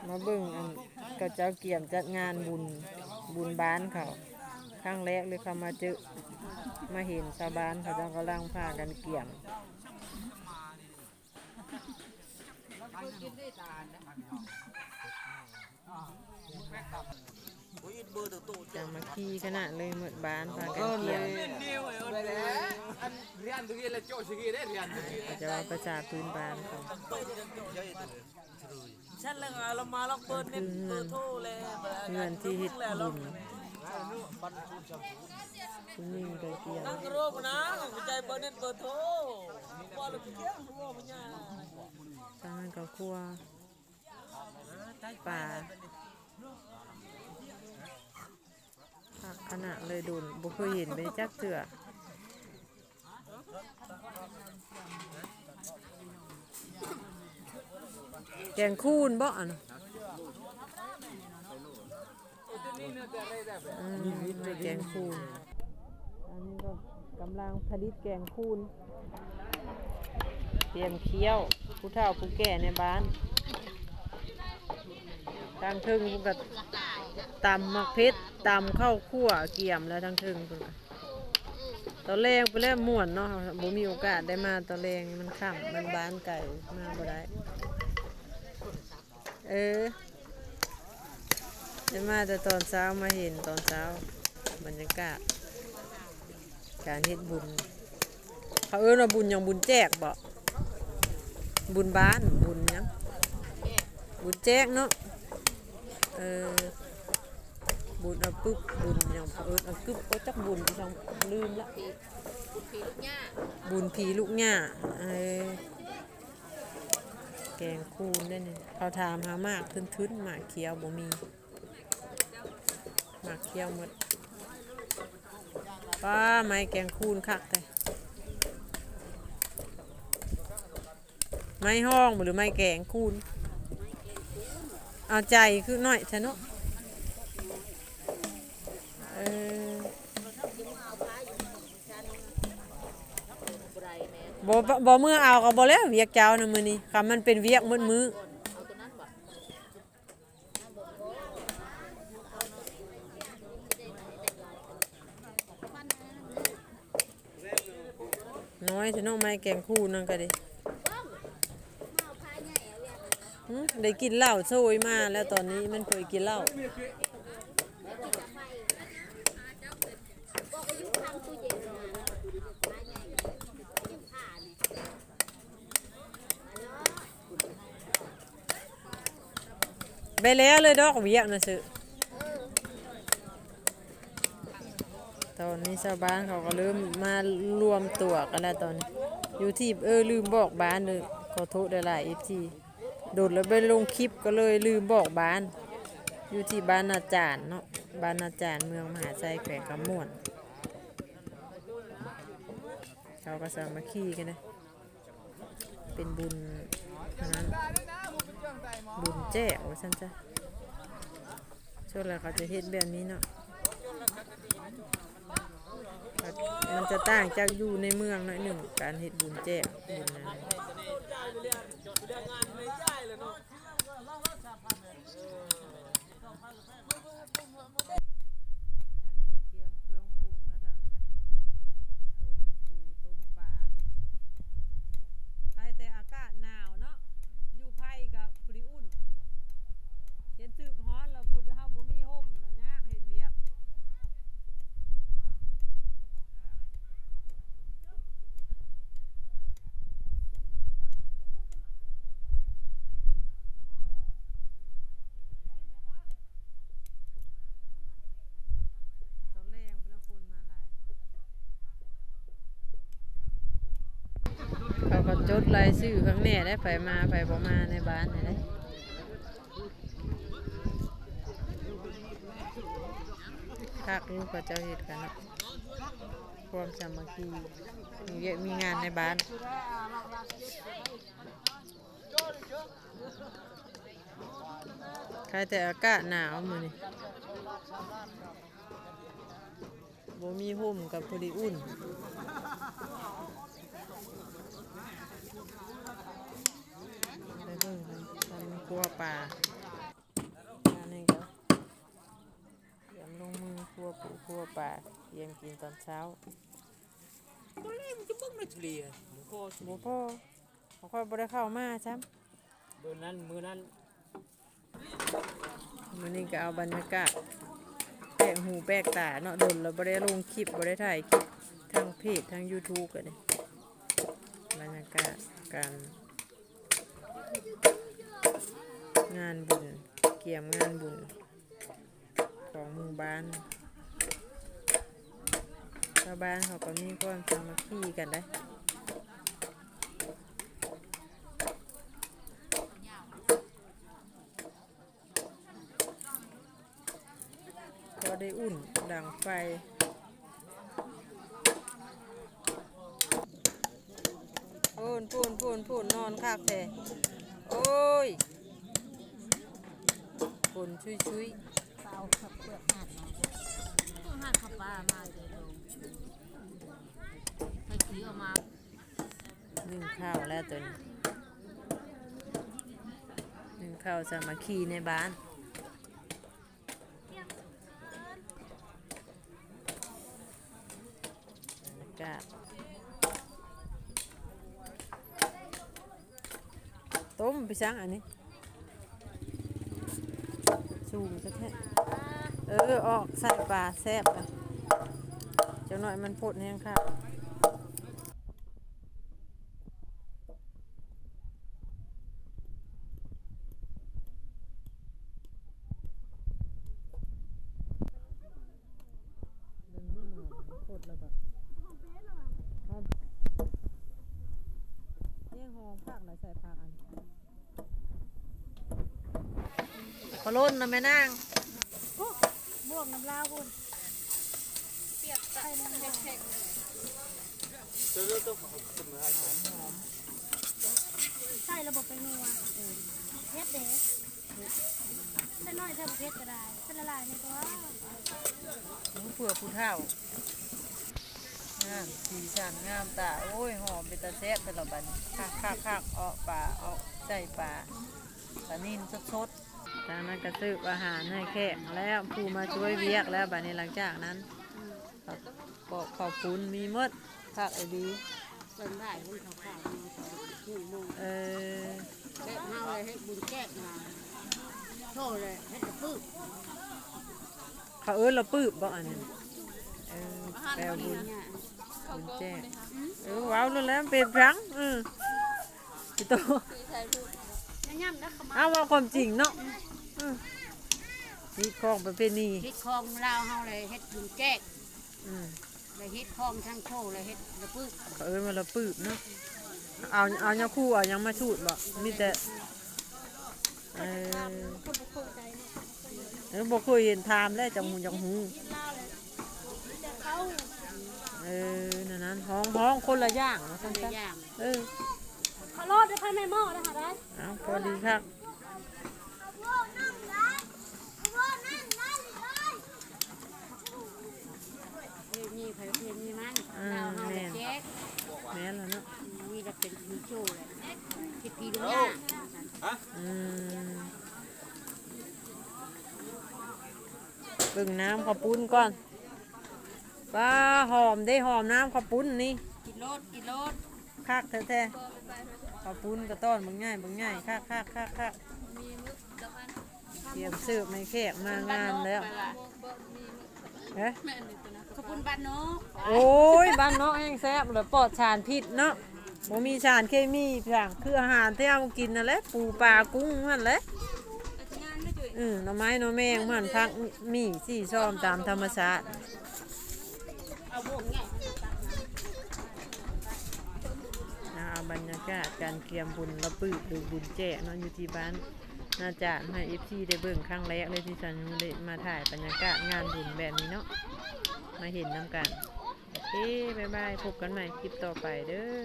ມາເບິ່ງອັນເຂົາເຈົ້າກຽມຈັດງານບຸນ ບຸນບ້ານເຂົາ. ຄັ້ງແລກເລີຍເຂົ້າມາເຈີ ມາເຫັນຊາວບ້ານເຂົາເຈົ້າກຳລັງພາກັນກຽມ. ສາມັກຄີຂະນາດເລີຍ ໝົດບ້ານພາກັນກຽມ. ເຂົາເຈົ້າເວົ້າພາສາພື້ນບ້ານເຂົາ. ເຮືອນທີ່ເຮັດບຸນ ຜູ້ຍິງກໍກຽມ ທາງນັ້ນກໍຄົວປາ. ຄັກຂະໜາດເລີຍ ດົນບໍ່ເຄີຍເຫັນເລີຍຈັກເທື່ອ. ແກງຄູນບໍ ອັນ ອືມ ແກງຄູນ. ອັນນີ້ກໍກຳລັງຜະລິດແກງຄູນ ຕຽມຄ້ຽວ ຜູ້ເຖົ້າຜູ້ແກ່ໃນບ້ານ. ທາງເທິງເພິ່ນກໍຕຳໝາກເຜັດ ຕຳເຂົ້າຂົ້ວ ກຽມແລ້ວທາງເທິງເພິ່ນກໍ. ຕອນແລງໄປແລ້ວມ່ວນເນາະ ບໍ່ມີໂອກາດໄດ້ມາຕອນແລງ ມັນຄ່ຳ ມັນບ້ານໄກ ມາບໍ່ໄດ້. ເອີ ໄດ້ມາແຕ່ຕອນເຊົ້າ ມາເຫັນຕອນເຊົ້າ ບັນຍາກາດການເຮັດບຸນ. ເຂົາເອີ້ນວ່າບຸນຫຍັງ? ບຸນແຈກບໍ? ບຸນບ້ານ ບຸນຫຍັງ? ບຸນແຈກເນາະ. ເອີ ບຸນອາປຶບ ບຸນຫຍັງ? ເອີ້ນອາປຶບ ໂອ້ ຈັກບຸນອີ່ຫຍັງ ລືມລະ. ບຸນຜີລູກຫຍ້າ ເອີ ແກງຄູນເດ້ນີ້. ເຂົາຖາມຫາໝາກທຶນໆ ໝາກຂຽວບໍ່ມີ ໝາກຂຽວໝົດ. ປ້າ ໄມ້ແກງຄູນຄັກແທ້. ໄມ້ຫ້ອງບໍ ຫຼືໄມ້ແກງຄູນ? ເອົາໃຈຄືໜ້ອຍແທ້ເນາະ. ເອີ ບໍ່ ບໍ່ເມືອເອົາກໍບໍ່ແລ້ວ ວຽກເຈົ້ານະມື້ນີ້ ຄັນມັນເປັນວຽກໝົດມື້. ນ້ອຍແທ້ເນາະ ໄມ້ແກງຄູນນັ້ນກໍດີ. ຫຶ ໄດ້ກິນເຫຼົ້າໂຊຍມາແລ້ວ ຕອນນີ້ມັນເຜີຍກິນເຫຼົ້າ. ໄປແລ້ວເລີຍດອກວຽກນະເຊີ. ຕອນນີ້ຊາວບ້ານເຂົາກໍເລີ່ມມາລວມຕົວກັນແລ້ວຕອນນີ້ ຢູ່ທີ່ ເອີ ລືມບອກບ້ານເດີ ຂໍໂທດຫຼາຍໆ ເອັຟຊີ ດົນແລ້ວບໍ່ໄດ້ລົງຄລິບ ກໍເລີຍລືມບອກບ້ານ. ຢູ່ທີ່ບ້ານນາຈານເນາະ ບ້ານນາຈານ ເມືອງມະຫາໄຊ ແຂວງຄຳມ່ວນ. ເຂົາກໍສາມັກຄີກັນເດ້. ເປັນບຸນອັນນັ້ນ ບຸນແຈກວ່າຊັ້ນຊະ. ສ່ວນຫຼາຍເຂົາຈະເຮັດແບບນີ້ເນາະ ມັນຈະຕ່າງຈາກຢູ່ໃນເມືອງໜ້ອຍໜຶ່ງ ການເຮັດບຸນແຈກ ບຸນນັ້ນ. ອັນນີ້ກໍກຽມເຄື່ອງປຸງແລ້ວ ອັນນີ້ກໍຕົ້ມປູ ຕົ້ມປາ. ໄຄແຕ່ອາກາດໜາວເນາະ ຢູ່ໄພກໍພໍດີອຸ່ນ. ເຮັດຖືກຮ້ອນແລ້ວ ເຮົາບໍ່ມີຮົ່ມແລ້ວຍາກເຮັດວຽກ. ຕອນແລງພຸ້ນລະຄົນມາຫຼາຍ. ເຂົາກໍຈົດລາຍຊື່ຂ້າງແນ່ໄດ໋ ໃຜມາໃຜບໍ່ມາໃນບ້ານນີ້ເດ້. ຄັກຢູ່ ເຂົາເຈົ້າເຮັດກັນເນາະ ຄວາມສາມັກຄີ ມີວຽກມີງານໃນບ້ານ. ໄຄແຕ່ອາກາດໜາວມື້ນີ້ ບໍ່ມີຮົ່ມກໍພໍດີອຸ່ນ. ໄປເບິ່ງກັນ ອັນນີ້ຄົວປາ. ຄົວປາ ກຽມກິນຕອນເຊົ້າ. ຕອນແລກມັນຈະເບິ່ງໃນທະເລ ບໍ່ພໍ ບໍ່ພໍ ຂ້ອຍບໍ່ໄດ້ເຂົ້າມາຊ້ຳ. ເດືອນນັ້ນ ມື້ນັ້ນ ມື້ນີ້ກໍເອົາບັນຍາກາດແປກຫູແປກຕາເນາະ, ດົນແລ້ວບໍ່ໄດ້ລົງຄລິບ ບໍ່ໄດ້ຖ່າຍຄລິບທາງເພຈ ທາງຢູທູບ ກໍໄດ້. ບັນຍາກາດການງານບຸນ ກຽມງານບຸນ ຂອງໝູ່ບ້ານ. ຊາວບ້ານເຂົາກໍມີຄວາມສາມັກຄີກັນໄດ໋. ພໍໄດ້ອຸ່ນດັງໄຟ. ພຸ້ນ ພຸ້ນ ພຸ້ນ ພຸ້ນ ນອນຄັກແທ້. ໂອ້ຍ ຝົນຊຸຍໆ. ເອົາເປືອກຫາດມາ ເປືອກຫາດເຂົ້າປ່າມາເດີ ໄປຊື້ເອົາມາ. ໜຶ້ງເຂົ້າແລ້ວຕົວນີ້ ໜຶ້ງເຂົ້າສາມັກຄີໃນບ້ານ. ບັນຍາກາດ ຕົ້ມໄປສັງອັນນີ້ ສູງແທ້ໆ. ເອີ ອອກໃສ່ປາແຊບ ຈັກໜ້ອຍມັນພົດແຮງຄັກ. ເບິ່ງດູໜໍ່ ມັນພົດແລ້ວກໍ ຫອມ ແຮງຫອມຄັກ ແລ້ວໃສ່ຜັກອັນ ຂໍລົ້ນນະແມ່ນາງ ໂອ້ ບ່ວງນຳລາວພຸ້ນ ປຽກໃສ່ນຳແຂກ ໃສ່ລະບໍ່ໄປນົວ ເອີ ເຜັດເດ້ ໃສ່ໜ້ອຍ ໃສ່ບໍ່ເຜັດກໍໄດ້ ໃສ່ຫຼາຍໆ ນີ້ກໍວ່າ ເພື່ອຜູ້ເຖົ້າ. ງາມ ສີສັນງາມຕາ ໂອ້ຍ ຫອມເປັນຕາແຊບແທ້ລະບັດນີ້ ຄັກໆໆ ເອາະປາ ເອາະໃສ່ປາ ປານິນສົດໆ. ທາງນັ້ນກໍເສີບອາຫານໃຫ້ແຂກແລ້ວ ຜູ້ມາຊ່ວຍວຽກແລ້ວ ບັດນີ້ ຫຼັງຈາກນັ້ນ ເຂົ້າປອກເຂົ້າປຸ້ນມີໝົດ ຄັກອີ່ຫຼີ. ສ່ວນຫຼາຍຄົນເຂົາຂາຍຢູ່ ເອີ ແບບເຮົາເລີຍເຮັດບຸນແຈກມາ ໂທເລີຍເຮັດກະປຶ້ມ ເຂົາເອີ້ນລະປຶບບໍ່ອັນນັ້ນ? ເອີ ແປວບຸນ ບຸນແຈກ ເອີ ເວົ້າໂລດແລ້ວ ເປັນຫຍັງ ເອີ ອີໂຕ ເອົາເວົ້າຄວາມຈິງເນາະ ເອີ ຮີດຄອງປະເພນີ ຮີດຄອງລາວເຮົາເລີຍເຮັດບຸນແຈກ ອືມ ລະເຮັດຄອງທາງໂທ ລະເຮັດລະປຶບ ເຂົາເອີ້ນວ່າລະປຶບເນາະ ເອົາ ເອົາຍາຄູ ເອົາຫຍັງມາສູດບໍ່? ມີແຕ່ ເອີ ເອີ ບໍ່ເຄີຍເຫັນ ຖາມແລ້ວຈັ່ງຮູ້ ຈັ່ງຮູ້ ເອີ ນັ້ນໆ ຮ້ອງ ຮ້ອງຄົນລະຢ່າງວ່າຊັ້ນຊະ ເອີ ເອົາພໍດີຄັກ. ເພນີໃຜເພນີມັນ ອືມ ລາວເຮົາແຈກ ແມ່ນແລ້ວເນາະ ມີແຕ່ເປັນມີໂຈ້ແຫຼະ ເຮັດພີລຸງຍາ ອືມ ເບິ່ງນ້ຳເຂົ້າປຸ້ນກ່ອນ ປ້າ ຫອມເດ້ ຫອມນ້ຳເຂົ້າປຸ້ນນີ້ ກິນໂລດ ກິນໂລດ ຄັກແທ້ໆ ເຂົ້າປຸ້ນກະຕ້ອນບັກໃຫຍ່ ບັກໃຫຍ່ ຄັກໆໆໆ. ຕຽມເສີບໃຫ້ແຂກມາງານແລ້ວ ເອີ ເຂົ້າປຸ້ນບ້ານນອກ ໂອ້ຍ ບ້ານນອກແຮ່ງແຊບ ແລ້ວປອດສານພິດເນາະ ບໍ່ມີສານເຄມີ ເພື່ອ ຄືອາຫານທີ່ເຮົາກິນນັ້ນແຫຼະ ປູປາກຸ້ງຫັ້ນແຫຼະ ເອີ ໜໍ່ໄມ້ໜໍ່ແມງມັນ ຜັກ ໝີ່ ສີຊອມຕາມທຳມະຊາດ. ເອົາບັນຍາກາດການກຽມບຸນລະປຶບ ຫຼື ບຸນແຈກເນາະ ຢູ່ທີ່ບ້ານນາຈານ ໃຫ້ເອັຟຊີໄດ້ເບິ່ງຄັ້ງແລກເລີຍ ທີ່ສາວຍູໄດ້ມາຖ່າຍບັນຍາກາດງານບຸນແບບນີ້ເນາະ ມາເຫັນນຳກັນ. ໂອເຄ ບາຍບາຍ ພົບກັນໃໝ່ຄລິບຕໍ່ໄປເດີ້.